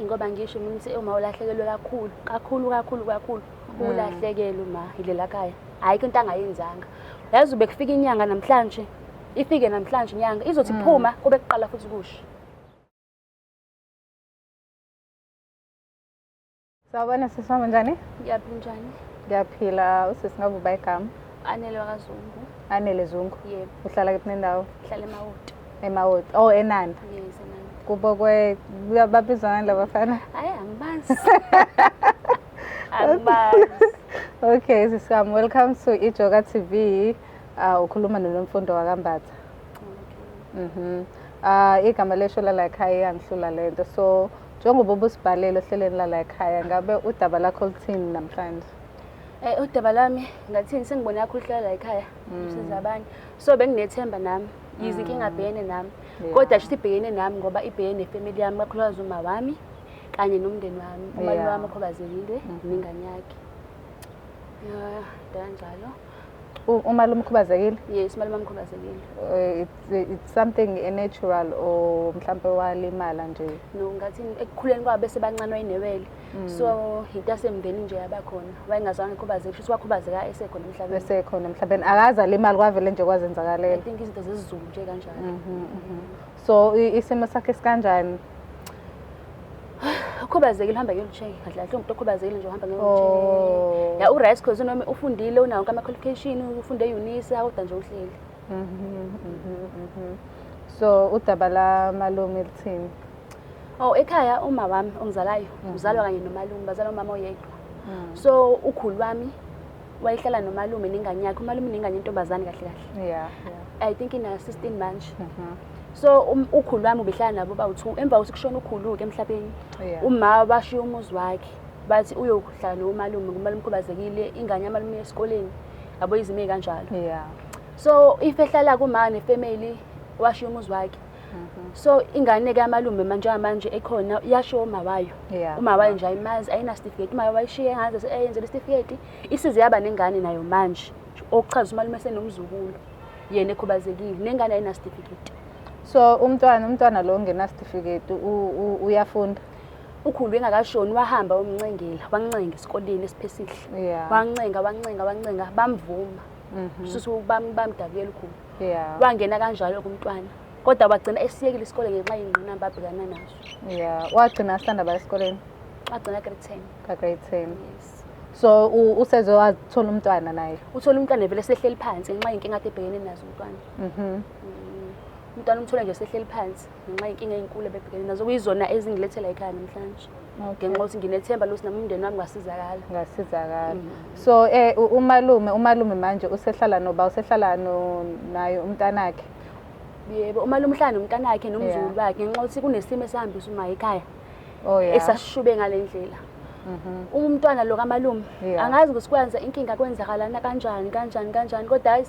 Ngoba ngisho mina ukuthi uma ulahlekelwe kakhulu kakhulu kakhulu kakhulu, ulahlekelwe ma ilela khaya, ayikho into angayenzanga. Yazi ubekufika inyanga namhlanje, ifike namhlanje inyanga izothi phuma kube kuqala futhi kusho. Sawubona sisi wami, njani? Ngiyaphila, njani? Ngiyaphila. Usisi ngabe uba igama? Anele wakaZungu. Anele Zungu. Yebo. Uhlala kephi nendawo? Ngihlala eMawoti. EMawoti. Oh, eNanda. Yes, eNanda. Kubo kwe babizwa ngani labafana? Hayi, angibazi. Angibazi. Okay, sisi wami, welcome to Ijoka TV. Ukhuluma noNomfundo wakaMbatha. Okay. Igama lesho lala ekhaya iyangihlula lento. So njengoba ubusibhalele ohlelweni lala ekhaya, ngabe udaba lakho luthini namhlanje? Udaba lwami ngathini, sengibone kakhulu uhlala la ekhaya usiza abanye. So benginethemba nami, yize inkinga abhekene nami. Kodwa shuthi ibhekene nami ngoba ibhekene nefamily yami, kakhulukazi uma wami kanye nomndeni wami. Umalume wami okhubazekile nengane yakhe. Ya, kanjalo. Umalume ukhubazekile? Yes, umalume wami ukhubazekile. It's something natural or mhlampe walimala nje? No, ngathi ekukhuleni kwabo besebancane wayinewele. So into yasemndeni nje yabakhona. Wayengazange ekhubazeke, shuthi wakhubazeka esekhona emhlabeni. Esekhona emhlabeni. Akaze alimali, kwavele nje kwazenzakalela. I think izinto zesiZulu nje kanjalo. So isimo sakhe sikanjani? Ukhubazekile, uhamba nge-wheelchair. Kahle kahle umuntu okhubazekile nje uhamba nge-wheelchair. Ya, u-right cause noma ufundile, unawo wonke ama-qualification, ufunde e-UNISA, kodwa nje uhleli. So udaba la malume lithini? Oh, ekhaya uma wami ongizalayo uzalwa kanye nomalume, bazalwa umama oyedwa. So ukhulu wami wayehlala nomalume nengane yakhe, umalume nengane yentombazane kahle kahle. I think ina 16 manje. So ukhulu wami ubehlala nabo bawu-2, emva kokuthi kushona ukhulu-ke emhlabeni. Uma bashiya umuzi wakhe, bathi uyohlala nomalume, umalume ukhubazekile, ingane yamalume esikoleni, yabo izimo ey'kanjalo. So if ehlala kuma nefamily, washiya umuzi wakhe. So ingane-ke yamalume manje manje ekhona yashiya uma wayo. Uma wayo nje ayimazi, ayina certificate. Uma wayishiya engaze eyenzele isitifiketi, isize yaba nengane nayo manje. Okuchaza umalume senomzukulu, yena ekhubazekile, nengane ayina certificate. So umntwana lo ongena certificate uyafunda? Ukhulu engakashoni wahamba wamncengela, wancenga esikoleni esiphesihle. Wancenga, wancenga, wancenga, bamvuma. Susu bamdabukela ukhulu. Wangena kanjalo kumntwana. Kodwa wagcina esiyekile isikole ngenxa yengqinamba abhekana nazo. Wagcina sanda ba esikoleni? Wagcina grade 10. Ka grade 10. Yes. So useze wathola umntwana naye? Uthola umntwana vele sehleli phansi ngenxa yenkinga ade ebhekene nazo umntwana. Umntwana umthola nje sehleli phansi ngenxa yenkinga ezinkulu ebebhekene nazo, kuyizona ezingilethela ekhaya namhlanje. Ngenxa yokuthi nginethemba lokuthi nami umndeni wami ngasizakala. Ngasizakala. So umalume manje usehlala noba, usehlala naye umntanakhe? Yebo, umalume uhlala nomntanakhe nomzukulu wakhe ngenxa yokuthi kunesimo esihambisa uma ekhaya. Esasishube ngale ndlela. Umntwana lo kamalume angazi ukuthi kwenza inkinga kwenzakalana kanjani kanjani kanjani, kodwa hayi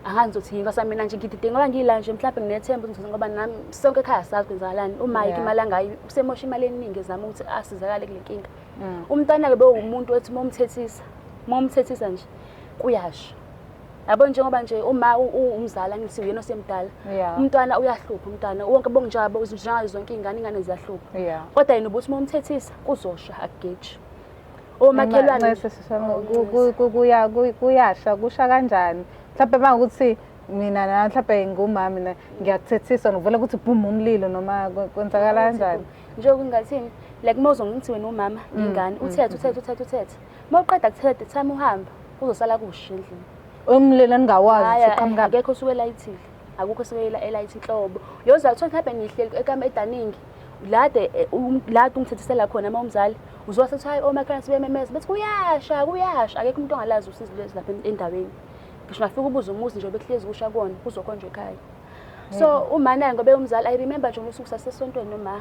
angazi ngizothi yini, kwasa mina nje ngidide ngoba ngila nje mhlawumbe nginethemba ukuthi ngoba nami sonke ekhaya sazi kwenzakalani. Uma ayikho imali angayi, usemosha imali eningi ezama ukuthi asizakale kule nkinga. Umntwana-ke bewumuntu othi uma umthethisa nje kuyasha. Yabo njengoba nje uma umzali angithi uyena osemdala. Umntwana uyahlupha, umntwana wonke bonginjabo njengazo zonke iy'ngane, iy'ngane ziyahlupha. Kodwa yena ubuthi uma umthethisa kuzosha, akugeji. Omakhelwane Ncese sisi wami, kuyasha, kusha kanjani? Mhlawumbe uma ukuthi mina na mhlawumbe ngumama mina ngiyakuthethisa ngivela ukuthi boom umlilo noma kwenzakala kanjani? Njengoba ngingathini, like uma uzongithi wena umama ngingane, uthethe, uthethe, uthethe, uthethe. Uma uqeda kuthetha, time uhamba, uzosala kusha endlini. Umlilo engingawazi Hhayi, ukuthi uqhamuka akekho osuke elayithile. Akukho osuke elayithe inhlobo. Uyoza uthola mhlawumbe ngihleli edaningi. Lade ungithethisela khona uma umzali, uzwa sethi hayi omakhelwane sebememeza bethi kuyasha, kuyasha. Akekho umuntu ongalazi usizi lwezi lapha endaweni. Ngisho ungafika ubuze umuzi nje bekuhlezi kusha kuwona, kuzokhonjwa ekhaya. So uma naye ngoba umzali, I remember nje usuku sasesontweni noma.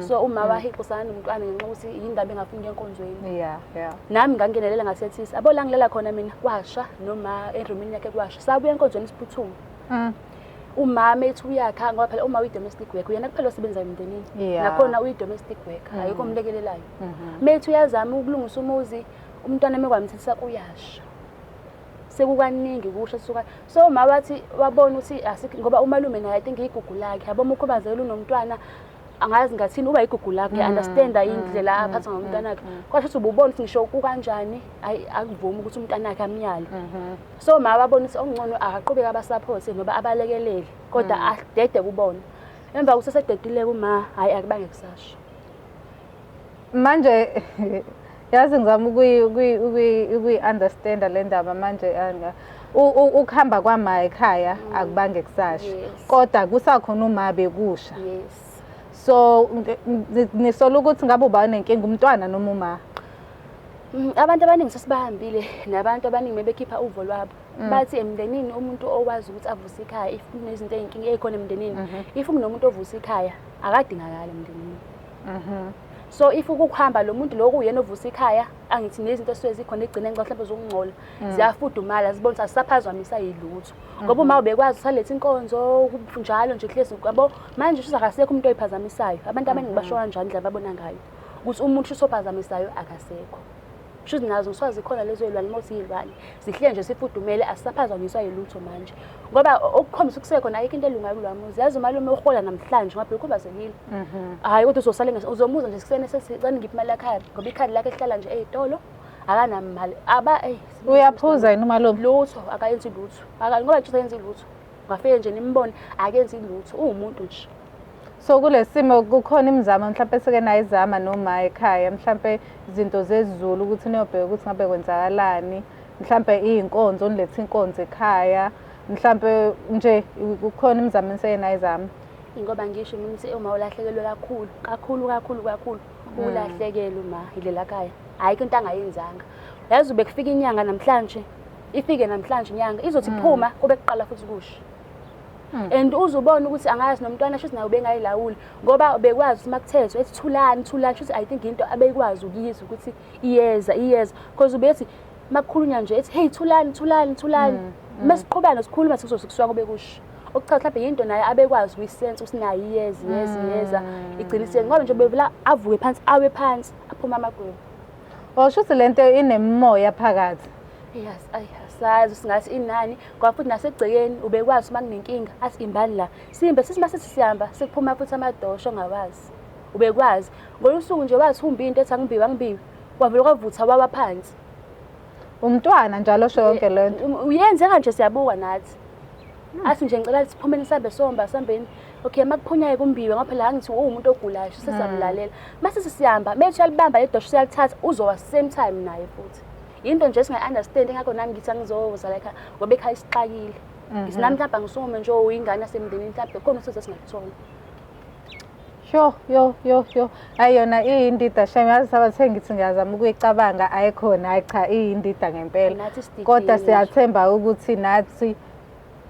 So uma wahixisana nomntwana ngenxa yokuthi yindaba engafuni ukuya enkonzweni. Nami ngangenelela ngasethisa. Yabo la ngilela khona mina kwasha noma erumini yakhe kwasha. Sabuya enkonzweni siphuthuma. Umama ethi uyakha ngoba phela uma uyi-domestic worker, uyena kuphela osebenzayo emndenini. Nakhona uyi-domestic worker, ayikho omlekelelayo. Methi uyazama ukulungisa umuzi, umntwana mekwamthethisa kuyasha. Sekukaningi kusha suka. So uma wathi wabona ukuthi asikho ngoba umalume naye I think igugu lakhe. Yabo uma ukhubazekile unomntwana Angazi ngathini, uba igugu lakho, ngiya-understanda indlela aphatha ngomntanakhe, kodwa futhi ububona ukuthi ngisho kukanjani, ayi, akuvumi ukuthi umntanakhe amyale. So ma wabona ukuthi okungcono akaqhubeke aba-supporte noba abalekelele, kodwa adede kubona. Emva kokuthi esededile kuma, hhayi, akubange kusasho. Manje yazi ngizama ukuyi-understanda le ndaba manje, ukuhamba kwama ekhaya akubange kusasha. Yes. Kodwa kusakhona uma bekusha. Yes. So nisola ukuthi ngabe uba nenkinga, umntwana noma uma? Abantu abaningi sesibahambile nabantu abaningi bebekhipha uvo lwabo, bathi emndenini umuntu okwazi ukuthi avuse ikhaya, if kunezinto ey'nkinga ey'khona emndenini, if kunomuntu ovusa ikhaya akadingakali emndenini. So if ukuhamba lo muntu lo kuyena ovusa ikhaya, angithi nezinto esuke zikhona egcine ngicela mhlawumbe zokungcola ziyafudumala, zibona ukuthi asisaphazamisa yilutho, ngoba uma ubekwazi usaletha inkonzo njalo nje hlezi yabo, manje shuthi akasekho umuntu oyiphazamisayo. Abantu abaningi basho kanjani, indlela ababona ngayo ukuthi umuntu shuthi ophazamisayo akasekho, shuthi nazo ngisuka zikhona lezo y'lwane, uma uthi iy'lwane zihlele nje sifudumele, asisaphazanyiswa yilutho manje, ngoba okukhombisa ukusekhona ayikho into elungayo kulowa muzi. Yazi umalume uhola namhlanje ngoba ukhubazekile, hhayi, kodwa uzosale uzomuza nje ekuseni sesicela ngiphi imali yakhaya, ngoba ikhadi lakhe lihlala nje ey'tolo, akanamali aba eyi. Uyaphuza yini umalume? Lutho, akayenzi lutho. Ngoba nje usenzi lutho, ungafike nje nimbone, akenzi lutho, uwumuntu nje. So kule simo kukhona imizamo mhlawumbe eseke nayizama noma ekhaya, mhlawumbe izinto zesiZulu, ukuthi niyobheka ukuthi ngabe kwenzakalani, mhlawumbe iy'nkonzo, nilethe inkonzo ekhaya, mhlawumbe nje kukhona imizamo eseke nayizama? Ngoba ngisho mina ukuthi uma ulahlekelwe kakhulu kakhulu kakhulu kakhulu, ulahlekelwe ma ilela khaya, ayikho into angayenzanga. Yazi ubekufika inyanga namhlanje, ifike namhlanje inyanga izothi phuma, kube kuqala futhi kusho. And uzubona ukuthi angazi nomntwana shuthi naye ubengayilawuli, ngoba bekwazi ukuthi makuthethwe ethi thulani, thulani, shuthi I think into abekwazi ukuyizwa ukuthi iyeza, iyeza, because ubethi makukhulunywa nje ethi hey, thulani, thulani, thulani. Mesiqhubana sikhuluma sizoze kusuka kube kusho okuchaza mhlawumbe yinto naye abekwazi ukuyi-sense ukuthi naye iyeza, iyeza, iyeza, igcina isiyeza, ngoba nje bevela avuke phansi, awe phansi, aphume amagwebu. Oh, shuthi lento inemimoya phakathi. Yes, ayi, asazi singathi inani, ngoba futhi nasegcekeni ubekwazi uma kunenkinga athi imbani la, simbe sithi masithi sihamba sekuphuma futhi amadosho ongawazi. Ubekwazi ngolunye usuku nje wathumba into ethi angimbiwe, angimbiwe, kwavele kwavutha, wawa phansi. Umntwana njalo osho yonke le nto? Uyenzeka nje, siyabuka nathi. Athi nje ngicela siphumeni sihambe somba, sihambeni. Okay, makuphunyayo kumbiwe, ngoba phela angithi uwumuntu ogulayo, sesiyamlalela. Mase sisihamba, methi uyalibamba ledosho siyalithatha, uzowa same time naye futhi. Yinto nje esingayi-understand, ingakho nami ngithi angizozala ekhaya, ngoba ekhaya isixakile. Ngithi nami mhlawumbe angisukume nje uyingane yasemndenini, mhlawumbe khona usizo esingaluthola. Yo, yo, yo, yo, hayi, yona iyindida shame. Yazi sabathe ngithi ngiyazama ukuyicabanga, ayikhona. Hayi cha, iyindida ngempela. Nathi sididile Kodwa nje. siyathemba ukuthi nathi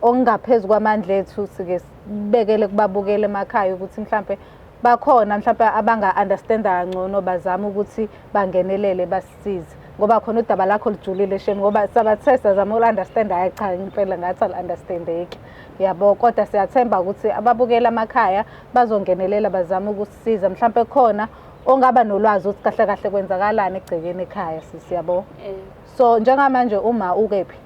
okungaphezu kwamandla ethu sike sibekele kubabukela emakhaya, ukuthi mhlampe bakhona mhlampe abanga-understanda kangcono, bazame ukuthi bangenelele basisize, ngoba khona udaba lakho lujulile shame, ngoba sabathe sazama uku-understanda, hayi cha, impela ngathi alu-understandeki, yabo. Kodwa siyathemba ukuthi ababukela emakhaya bazongenelela, bazame ukusisiza, mhlampe khona ongaba nolwazi ukuthi kahle kahle kwenzakalani egcekeni ekhaya, sisi, yabo. So njengamanje uma ukephi?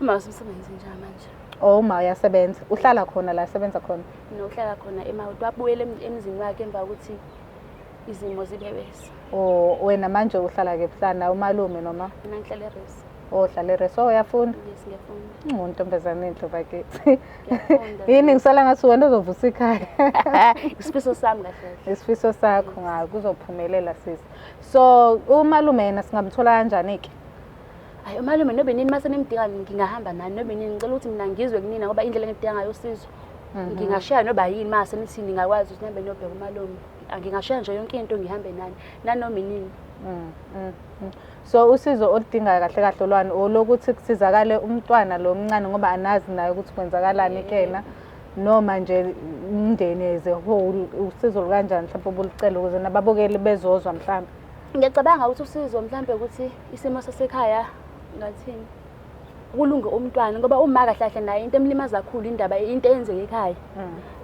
Uma usemsebenzi njengamanje. Oh, uma uyasebenza, uhlala khona la asebenza khona? Nokuhlala khona eMawoti, wabuyela emzini wakhe emva kokuthi izimo zibe worse. Oh, wena manje uhlala kephi? Hlala nawe umalume noma? Mina ngihlala eRes. Oh, uhlala eRes. Oh, uyafunda? Yes, ngiyafunda. Untombazane enhle bakithi. Ngiyafunda. Yini ngisala ngathi wena uzovusa ikhaya? Isifiso sami kahle kahle. Isifiso sakho, nga kuzophumelela sisi. So umalume yena singamthola kanjani ke? Hayi, umalume nobe nini mase nimdinga ngingahamba nani nobe nini. Ngicela ukuthi mina ngizwe kunina, ngoba indlela engidinga ngayo usizo, ngingashiya noba yini mase nithi ningakwazi ukuthi nihambe niyobheka umalume. Ngingashiya nje yonke into ngihambe nani nanoma inini. So usizo oludingayo kahle kahle olwani? Olokuthi kusizakale umntwana lo mncane, ngoba anazi naye ukuthi kwenzakalani kena, noma nje umndeni as a whole? Usizo lukanjani mhlawumbe obulucela ukuze nababukeli bezozwa mhlawumbe? Ngiyacabanga ukuthi usizo mhlambe ukuthi isimo sasekhaya ngathini. Kulunge umntwana ngoba uma kahle kahle naye into emlimaza kakhulu indaba into eyenzeka ekhaya.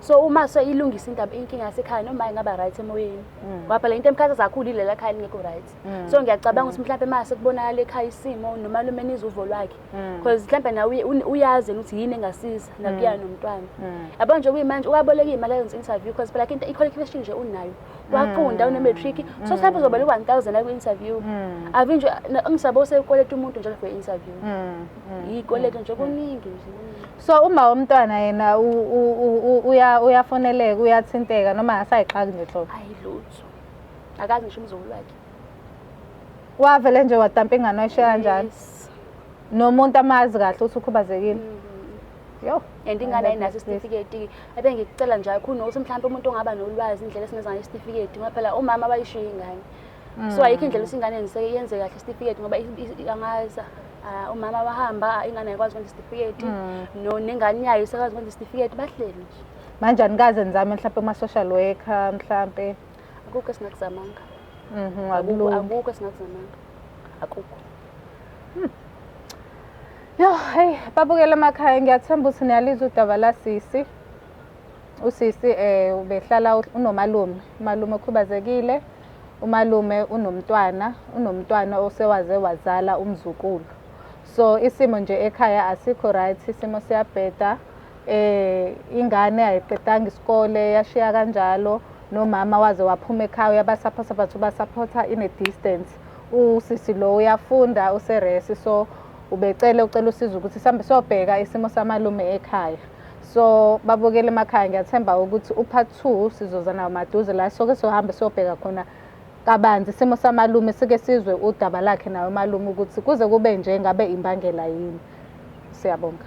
So uma seyilungisa indaba inkinga yasekhaya noma ingaba right emoyeni. Ngoba phela into emkhathaza kakhulu ilela khaya lingekho right. So ngiyacabanga ukuthi mhlawumbe uma sekubonakala ekhaya isimo nomalume nizwe uvo lwakhe. Because mhlawumbe nawe uyazi yena ukuthi yini engasiza nakuyena nomntwana. Yabo nje kuyimanje uyaboleka iy'mali ayenza interview because phela into i-qualification nje unayo. Wafunda une-matric so mhlawumbe uzoboleka 1000 akwi-interview. Ave nje ngisabo sekweleta umuntu njalo for i-interview. Iyikweleto nje kuningi nje, kuningi. So uma womntwana yena uyafoneleka, uyathinteka noma asayixaki nje hlobo? Ayi lutho. Akazi ngisho umzukulu wakhe. Wavele nje wadampa ingane wayishiya kanjalo? Yes. Nomuntu amazi kahle ukuthi ukhubazekile? Yo. And ingane ayinaso isitifiketi. Ebengikucela nje kakhulu nokuthi mhlawumbe umuntu ongaba nolwazi indlela esingenza ngayo isitifiketi ngoba phela umama wayishiya ingane. So ayikho indlela ukuthi ingane yenze kahle isitifiketi ngoba angazi umama wahamba ingane ayikwazi ukwenza isitifiketi no nengane yayo isekwazi ukwenza isitifiketi bahleli nje. Manje anikaze nizame mhlawumbe kuma-social worker mhlampe? Akukho esingakuzamanga. Akulungi. Akukho esingakuzamanga. Akukho. Yo, hey, babukele emakhaya, ngiyathemba ukuthi niyalizwa udaba lasisi. Usisi ubehlala unomalume, umalume okhubazekile, umalume unomntwana osewaze wazala umzukulu. So isimo nje ekhaya asikho right, isimo siyabheda. Ingane ayiqedanga isikole, yashiya kanjalo, nomama waze waphuma ekhaya uyabasupport but ubasupport in a distance. Usisi lo uyafunda useresi, so ubecela ucela usizo ukuthi sihambe siyobheka isimo samalume ekhaya. So babukele emakhaya, ngiyathemba ukuthi u-part 2 sizoza nawo maduze la soke sohambe siyobheka khona kabanzi isimo samalume, sike sizwe udaba lakhe naye umalume ukuthi kuze kube nje ngabe imbangela yini. Siyabonga.